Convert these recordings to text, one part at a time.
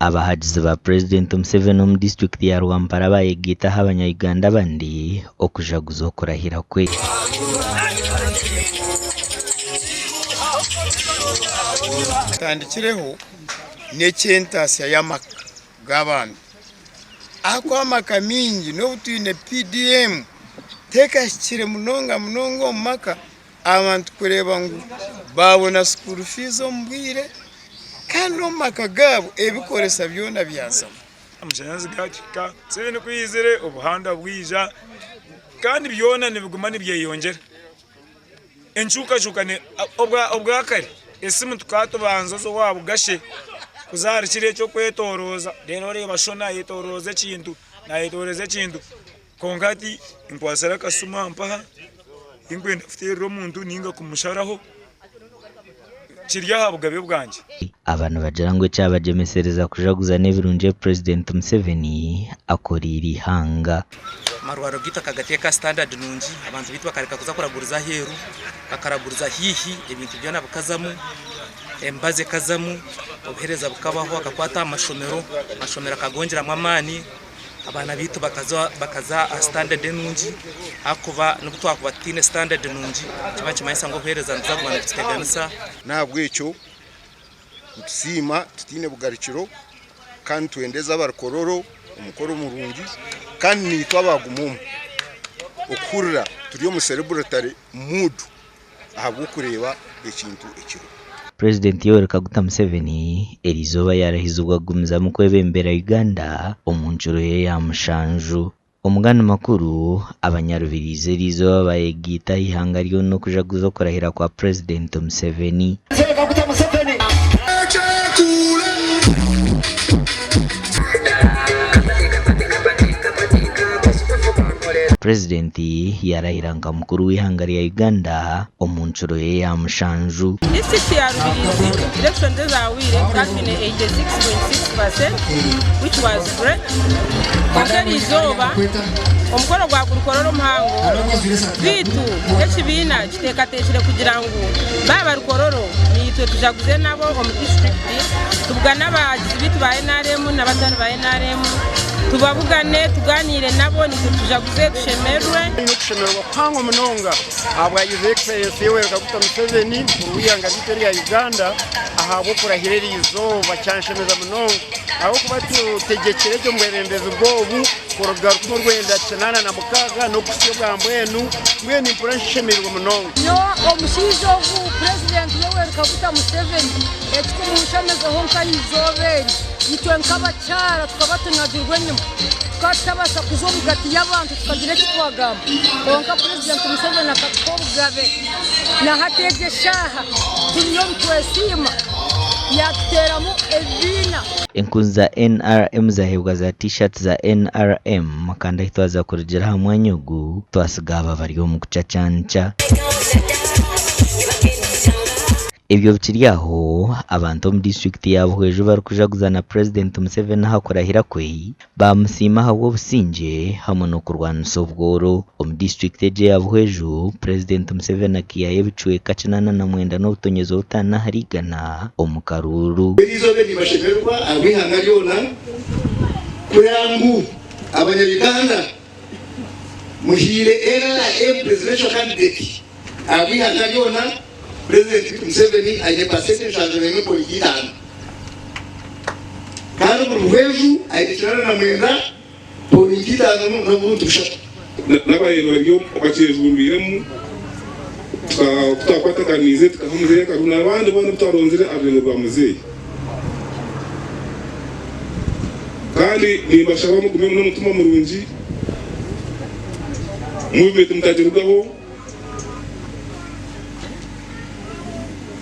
Abahagizi ba Purezidenti Museveni omu disiturikiti ya Rwampara bayegaita aha banya-Uganda abandi okujaguza okurahira kwe. Ntandikireho n'eky'entaasya y'amaka g'abantu ahakuba amaka maingi n'obu twine PDM tekahikire munonga munonga omu maka abantu kureeba ngu baabona school fees omu bwire kandi omu maka gaabo ebikoresa byona byazamu. Amashanyarazi gakihika, Museveni ku yaizire obuhanda bwija kandi byona nibiguma nibyeyongyera. Enkyukakyuka obwakare esimu tukaba tubanza oza owa Bugashe kuza ahari kiriya eky'okwetorooza reero oreeba sho nayetoroza ekintu nayetoroza ekintu. Kwonka hati nkwatsire akasimu aha mpaha tinkwenda kuteerera omuntu nainga kumusharaho, kiri aha bugabe bwangye. Aba nibagira ngu ekyabagyemesereza kujaguza n'ebirungi ebi Purezidenti Museveni akoreire eihanga. Amarwariro gaitu akagateeka aha sitandadi nungi, abantu baitu bakareka kuza kuraguriza aheeru, bakaraguriza haihi, ebintu byona bikazamu, emibazi ekazamu, obuheereza bukabaho, akakwata aha mashomero, amashomero akagongyeramu amaani. Abaana baitu bakaza aha sitandadi enungi ahakuba n'obu twakuba tutaine sitandadi nungi nikiba nikimanyisa ngu obuheereza nibuza kuguma nibututeganisa. N'ahabw'ekyo nitusiima tutaine bugarukiro kandi nitwendeza abari Kololo omukoro murungi kandi naitwe abaaguma omu okuhurira turi omu celebratory mood. ahabw'okureeba ekintu ekiriho. Purezidenti Yoweri Kaguta Museveni eriizooba yaarahizibwa kugumizamu kwebembera Uganda omu ncuro ye ya mushanju. Omu gandi makuru, abanyarubirizi eriizooba bayegaita aha ihanga ryona okujaguza okurahira kwa Purezidenti Museveni. Purezidenti yarahira nka mukuru w'eihanga rya Uganda omu ncuro ye ya mushanju. Disiturikiti ya Rubirizi elections ezahweire tukaba twine 86.6 percent which was great kwonka eriizooba omukoro gwa Gurikorora omuhango beitu nk'ekibiina kiteekateekire kugira ngu baaba Rukororo naitwe tujaguze nabo omu disiturikiti tubugane abahagizi baitu ba NRM n'abatari ba NRM tubabugane tugaaniire nabo naitwe tujaguze tushemererwe. Twine okushemererwa kuhango munonga ahabwa His Excellency Yoweri Kaguta Museveni mukuru w'eihanga ryaitu erya Uganda ahabw'okurahira eri izooba kyanshemeza munonga ahabw'okuba tutegyekire gye omu bwebembezi bwe obu kuruga 1986 n'okuhitsya obwa mbwenu mbwenu nimpurira nshemereirwe munonga. Nyowe omushaija ogu Purezidenti Yoweri Kaguta Museveni ekikumunshemezaho nka eizooba eri, itwe nk'abakyara tukaba tunagirwe enyima, tukaba tutabaasa kuza omugati y'abantu tukagira eki twagamba kwonka Purezidenti Museveni akatuha obugabe na hati egi eshaaha turiyo nitwesiima yaatuteeramu ebibiina. Enkunzi za NRM zaheebwa za T-shirts za NRM kandi ahi twaza kurugira aha mwanya ogu twasiga aba bari omu kucacanca. Ebyo bikiri aho, abantu omu disiturikiti ya Buhweju barikujaguza na Purezidenti Museveni aha kurahira kwe, baamusiima ahabw'obusingye hamwe n'okurwanisa obworo. Omu disiturikiti egi eya Buhweju, Purezidenti Museveni akaihayo ebicweka 89 n'obutonyezi obutaano ahari igana omu karuuru. Eri izooba eri nibashemererwa ahabw'eihanga ryona kureba ngu abanya Uganda muhaire NRM presidential candidate ahabw'eihanga ryona Purezidenti Museveni aine pasenti 71.5 kandi omuri Buhweju aine 89.53. N'abaheerwa bari bakyejumbiiremu ku twakwataganiize tukaha muzeeyi akaruru n'abandi boona abu twaronzire aha burengo bwa muzeeyi. Kandi nimbashaba mugume n'omutima murungi, movement mutagirugaho.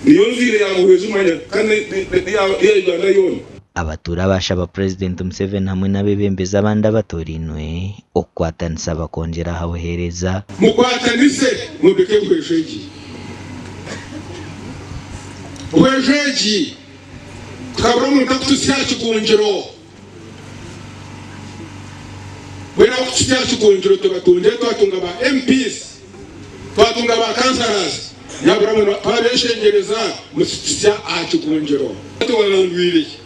Niyo nziire ya Buhweju manya kandi n'eya Uganda yoona. Abatuura baashaba Purezidenti Museveni hamwe n'abeebembezi abandi abatoorainwe okukwatanisa bakongyera aha buheereza. Mukwatanise mwombeke Buhweju egi. Buhweju egi tukabura omuntu akututsya aha kigungiro. Mbwenu abakututsya aha kigungiro tubatungire twatunga ba MPs, twatunga ba councillors. Nyabura mwe twabeshengyereza mutuhitsya aha kigungiro. Hati warandwire ki?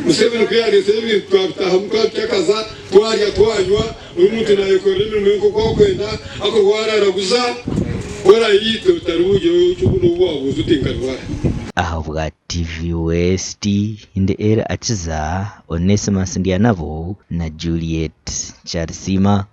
Museveni ku yareetsire ebintu twabitahamu twabikyakaza twarya twanywa buri muntu nayekorera emirimo ye nk'oku akwenda akurwara araguza orayiita otaribugira n'obu wabuuza oti nkarwara. Ahabwa TV West, ndi Elly Akiza, Onesimus Ndyanabo na Juliet Kyarisiima.